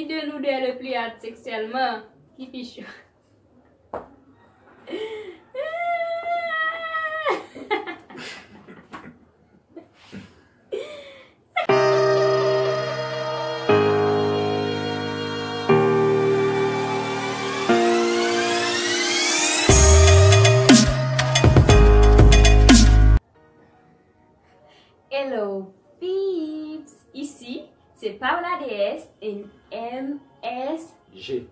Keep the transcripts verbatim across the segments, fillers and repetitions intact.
Qui de nous deux est le plus hard sexuellement? Ki pi cho? Hello, peeps! Ici, c'est Paola D S and M S G.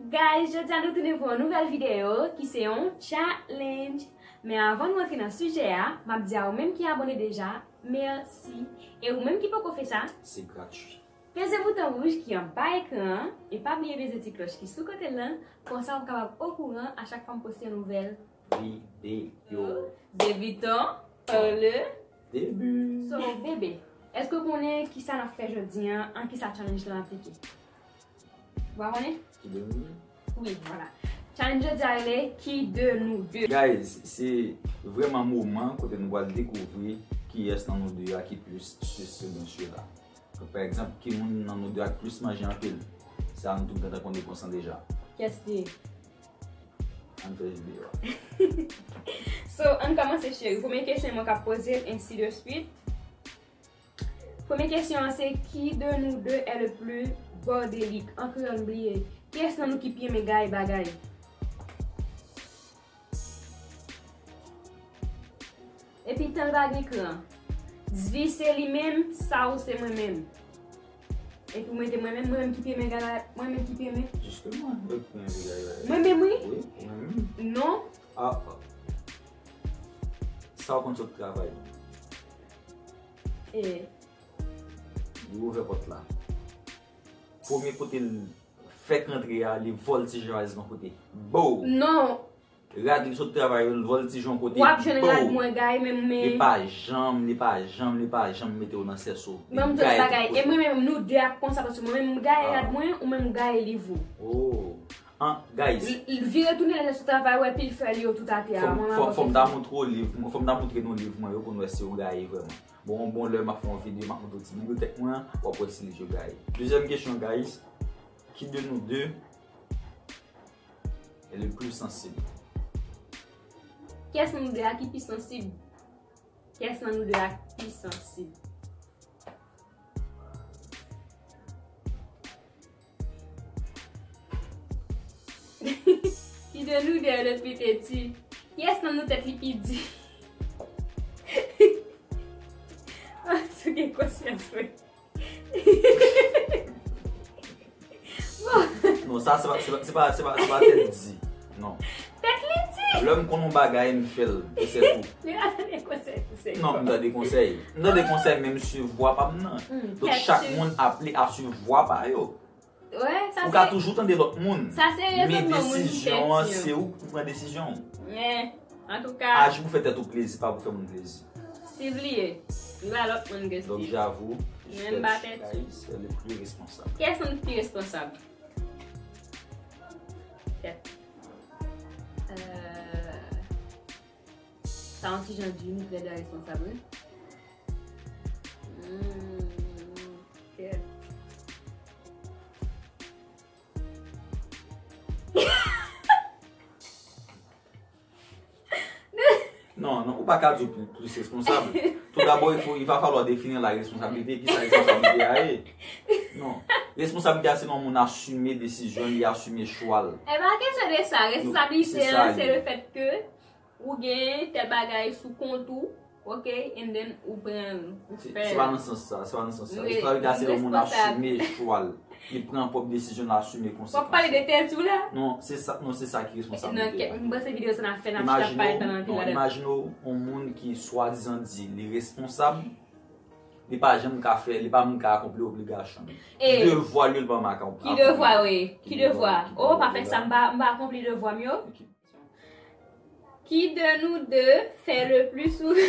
Guys, jodi a nou tounen pou yon nouvèl videyo ki se yon challenge. Men avan nou antre nan sijè a, m ap di a ou menm ki abòne deja, mèsi. E ou menm ki poko fè sa, se gratui. Peze bouton wouj ki anba ekran an e pa bliye peze ti klòch ki sou kote l lan, konsa w kapab okouran a chak fwa m poste yon nouvèl videyo. Débutons par le début. So, bebe, èske w konnen kisa n ap fè jodi a? An kisa challenge lan aplike? Ou pa konnen? Ki de nou de? Wi, vwala. Challenge jodi a rele Qui de nous deux? Guys, se vrèman moman kote nou pral dekouvri kiyès nan nou de a ki plis sesi, sesi la. Donk, pa egzanp, ki moun nan nou de a k plis manje anpil? Sa nou tout gentan konn repons lan deja. Kiyès li ye? Ann fè videyo a. So, ann kòmanse, cheri. Premye kesyon mwen k ap poze l, ainsi de suite. Premye kesyon an se, qui de nous deux est le plus bordélique? An kreyòl, m bliye. Kiyès nan nou ki pi renmen gaye bagay? Epi tan l pa gen kran. Zvi se li menm, sa ou se mwen menm. Epi ou mete mwen menm, mwen menm ki pi renmen gaye, mwen menm ki pi renmen. Jisteman, mwen ki pi renmen gaye bagay. Mwen menm, wi. Wi, mwen menm. Non. A, sa ou konn sot travay. E. Li ouvè pòt la. Premye kote l fèk rantre a, li vòltije valiz mwen kote. Bow! Non! Rad li sot travay yo, l vòltije yon kote. W ap jwenn rad mwen gaye, men, men. Li pa janm, li pa janm, li pa janm mete w nan sès ou. Li gaye tout kote. E mwen menm, nou de ap konsa, paske mwen menm, m gaye rad mwen, ou menm, ou gaye liv ou. Oh. An, guys. L, l vire tounen lè sot travay, w epi l fè li yo tout atè a. Fò m, fò, fò m ta montre w liv, fò m ta montre nou liv mwen yo pou n wè si w gaye vrèman. Bon, bon, lè m ap fè yon videyo, m ap montre w ti bibliyotèk mwen an, w ap wè si liv yo gaye. Dezyèm kesyon, guys. Qui de nous deux est le plus sensible? Kiyès nan nou de a ki pi sansib? Kiyès nan nou de a ki pi sansib? Qui de nous deux est le plus têtu? Kiyès nan nou tèt li pi di? An tou gen konsyans, wi. Bon. Non, sa, se pa, se pa, se pa, se pa, se pa tèt di. Non. Tèt li di. Lè m konn yon bagay, m fè l. E se tou. Li pa tande konsèy pou se. Non, m tande konsèy. M tande konsèy, men m swiv vwa pa m nan. Donk, chak moun aple a swiv vwa pa yo. Ou ka toujou tande lòt moun. Sa se rezonman moun tèt di an. Men desizyon an, se ou ki pou pran desizyon. Antouka. Aji pou fè tèt ou plezi, pa pou fè moun plezi. Steve li ye. Li ba lòt moun gen Steve. Donc, j'avoue, je suis le plus responsable. Kiyès nan nou ki pi responsab? Kèt. Euh, sa yon ti jan di, nou trè responsab, wi. Hmm, kèt. Non, non, ou pa ka di w pli, plis responsab. Tout d'abord, il faut, il va falloir définir la responsabilité. Ki sa responsabilité a ye? Non. Responsabilité a se lè yon moun asime desizyon, li asime chwa l. E pa kesyon de sa. Responsabilité a, se le fait que ou gen tèl bagay sou kont ou, ok, and then ou pran l, ou fè l. Se pa nan sans sa, se pa nan sans sa. Responsabilite a se lè yon moun asime chwa l. Li pran pwòp desizyon l, asime konsekans yo. W ap pale de tèt ou la? Non, se sa, non, se sa ki responsabilite a. M panse videyo sa n ap fè, n ap chita pale pandan anpil ladan. Imajine w, non, imajine w yon moun ki swadizan di li responsab, li pa janm ka fè, li pa menm ka akonpli obligasyon l. Devwa l yo, li pa menm ka akonpli. Ki devwa, wi? Ki devwa? Oh, pa fè sa, m pa, m pa akonpli devwa m yo. Qui de nous deux fait le plus souvent?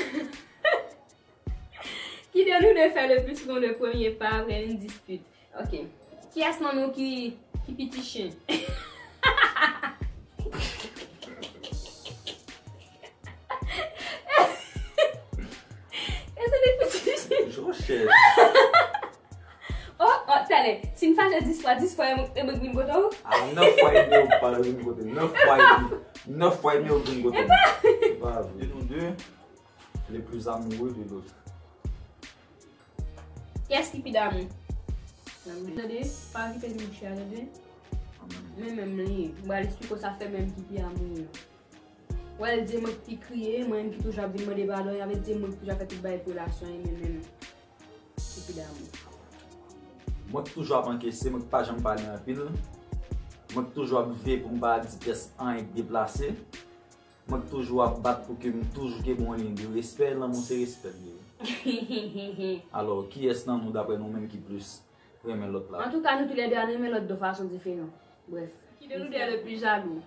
Qui de nous deux fait le plus souvent le premier pas après une dispute? Ok. Kiyès nan nou ki, ki piti chen? Èske li piti chen? Joseph. Oh, oh, Talè, si m fache dis fwa, dis fwa, e mwen, e mwen k vin kote w? A, nèf fwa edmi ou pa vin kote m. Nèf fwa edmi. Nèf fwa edmi ou vin kote m. E pa vre. De nous deux, le plus amoureux de l'autre. Kiyès ki pi damou? Tande, pa okipe mouche a, tande. Men menm li, m pral esplike w sa fè menm ki pi amoureux. Wè, l di mwen ki pi kriye, mwen menm ki toujou ap vin mande padon, sa vle di mwen ki toujou ap fè tout bagay pou relasyon an, men menm ki pi damou. Mwen ki toujou ap ankese, mwen ki pa janm pale anpil. Mwen ki toujou ap veye pou m pa di pyès anyen ki deplase. Mwen ki toujou ap bat pou ke m toujou kenbe yon liy de respè, lanmou se respè l ye. Alò, kiyès nan nou, daprè nou menm, ki plis renmen lòt la? Antouka, nou toulède a n renmen lòt de fason diferan. Brèf. Qui de nous deux est le plus jaloux?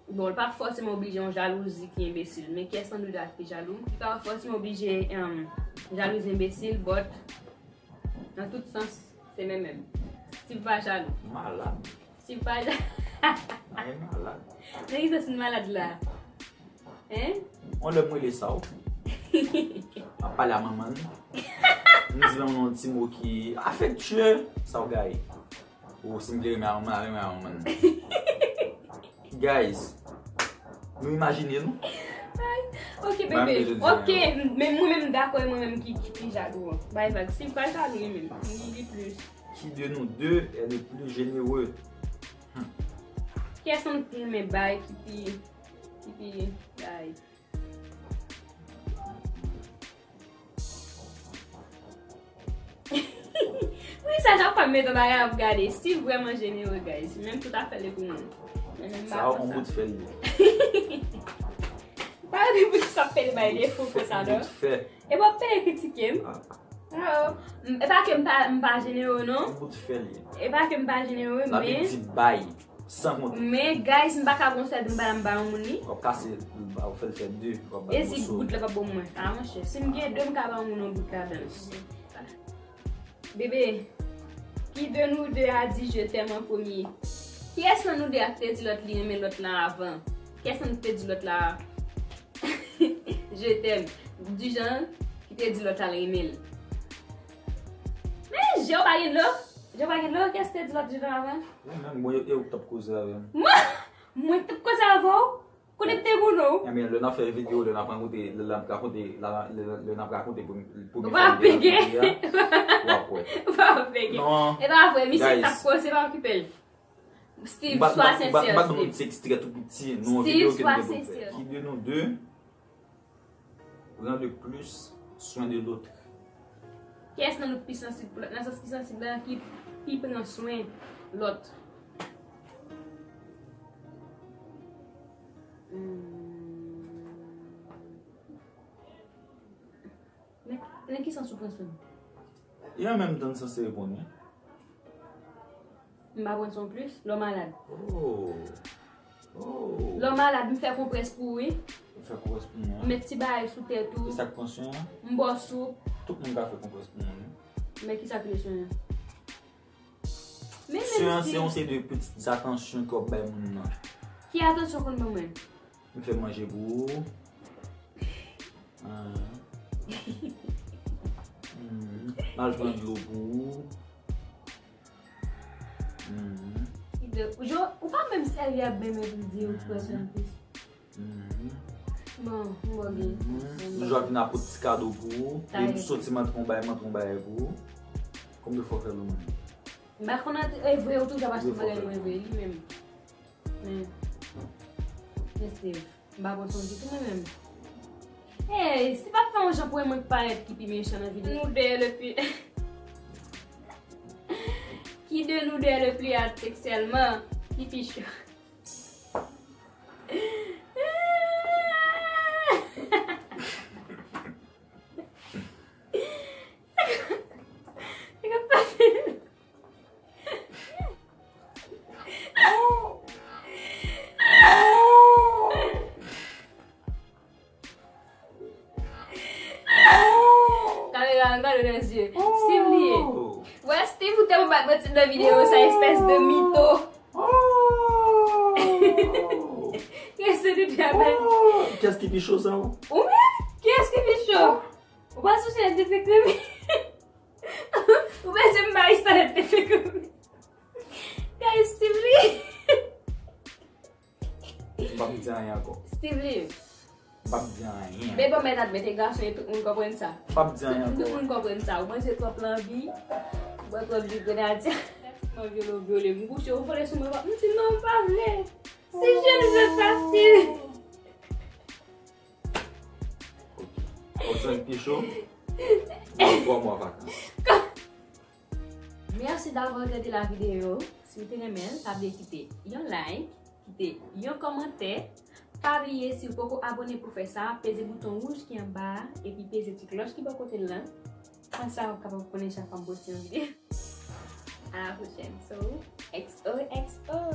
Bon, li pa fòseman oblije yon jalouzi ki enbesil, men kiyès nan nou de a ki pi jalou? Li pa fòseman oblije, um, jalouzi enbesil, but nan tout sans, se menm menm. Steve pa jalou. Malad. Steve pa jalou. Ay, malad. Nan ki sans nou malad la? Hein? On lè m rele sa w. M ap pale a manman l. M di manman l yon ti mo ki afektye. Sa w gaye. Ou si m vle renmen a manman, renmen a manman l. Guys, nou imajine nou. Ay, ok, bebe. Ok, men mwen menm dakò, mwen menm ki, ki pi jalou an. Bay vag. Si m pa jalou, li menm. Li, li plis. Qui de nous deux est le plus généreux? Hmm. Kiyès nan nou ki renmen bay, ki pi, ki pi bay? Wi, sa jan pa m met yon bagay ap gade. Steve vrèman jenere, guys. Menm tout afè li pou mwen. Men menm m pa konsa. Sa yon bout fè l ye. Pa di pou sa fè l bay defo konsa, non. Bout fè. E w ap peye kritike m. Ah. Ah, oh. M- e pa ke m pa, m pa jenere, non. Yon bout fè l ye. E pa ke m pa jenere, men. Sa vle di bay. San kont. Men, guys, m pa ka gon sèl m bay, m bay yon moun li. W ap kase, w ap fè l fè de, w ap bay moso. E si bout la pa bon mwen. Ah, monchè, si m gen de, m ka bay yon moun yon bout ladan l. Bebe, qui de nous deux a dit je t'aime en premier? Kiyès nan nou de a ki te di lòt li renmen lòt lan avan? Kiyès nan nou ki te di lòt la je t'aime? Di jan ki te di lòt la l renmen l. Men, je w pa gen dlo? Je w pa gen dlo? Kiyès ki te di lòt je t'aime avan? Ou menm, mwen, e ou k t ap koze avè m. Mwen? Mwen k t ap koze avè w? Kote m te goumen w? Ebyen, lè n ap fè videyo, lè n ap rankontre, lè n ap rakonte, la, lè, lè n ap rakonte pou, pou... Ou pa pege. W ap wè. Ou pa pege. Non. E pa vre, misye t ap koze, pa okipe l. Steve, swa sensè, Steve. M pa t ban nou ti ekstrè tou piti, nou, yon videyo ke nou te pou fè. Steve, swa sensè. Qui de nous deux prend le plus soin de l'autre? Kiyès nan nou ki pi sansib pou lòt? Nan sans ki sansib la, ki pi pran swen lòt? Hmm. Nan, nan ki sans ou pran swen m? E an menm tan, sans se reponn, wi. M pa pran swen w plis, lè w malad. Oh. Oh. Lè w malad, m fè konprès pou ou, wi. Ou fè konprès pou mwen. M met ti bagay sou tèt ou. E sa k pran swen an? M ba w soup. Tout moun ka fè konprès pou moun, wi. Men kisa ki rele swen an? Men menm si. Swen an se yon seri de pitit atansyon ke w ap bay moun nan. Ki atansyon w konn ban mwen? M fè manje pou ou. Ah. Hmm. M al pran dlo pou ou. Hmm. Ou pa menm sèvi ak men mwen pou di ou pran swen plis. Hmm. Bon, m bon gen. Hmm. M jwa vin ap pot ti kado pou ou. Epi m soti m antre yon bagay, m antre yon bagay pou ou. Konbyen fwa w fè l ou menm? M pa konn antre, e vre, ou toujou ap achte bagay mwen vre, li menm. Men, men Steve, m pa pran swen w ditou mwen menm. Hey, si pa fè yon jan pou mwen parèt ki pi mechan nan videyo. Nous deux le plus. Qui de nous deux est le plus hard sexuellement? Ki pi cho? Kamera an gade nan zye. Steve li ye. Wè Steve ou te pou bat manti nan videyo sa, espès de mito. Kiyès ki pi cho sa ou? Ou menm? Kiyès ki pi cho? Ou pa sou se te fè krimi? Ou bezwen m bay sa te fè krimi? Anyen ankò. Steve Lee. M p ap di anyen. Bebe mèt admete gason e tout moun konprann sa. M p ap di anyen Tout ankò. Moun konprann sa. Ou manje twòp lanvi. Ou bwè twòp ji grenadia. Mwen vyole ou vyole m. Bouche ou vole sou mwen. M di non, m pa vle. Si je ne veux pas, Steve. Ou santi pi cho? Bon, twa mwa vakans. Merci d'avoir regardé la vidéo. Si w te renmen l, pa bliye kite yon like, kite yon kòmantè. Pa bliye, si w poko abòne pou fè sa, peze bouton wouj ki anba a, epi peze ti klòch ki bò kote l lan. Konsa, w kapab konnen chak fwa m poste yon videyo. À la prochaine. So, X O X O.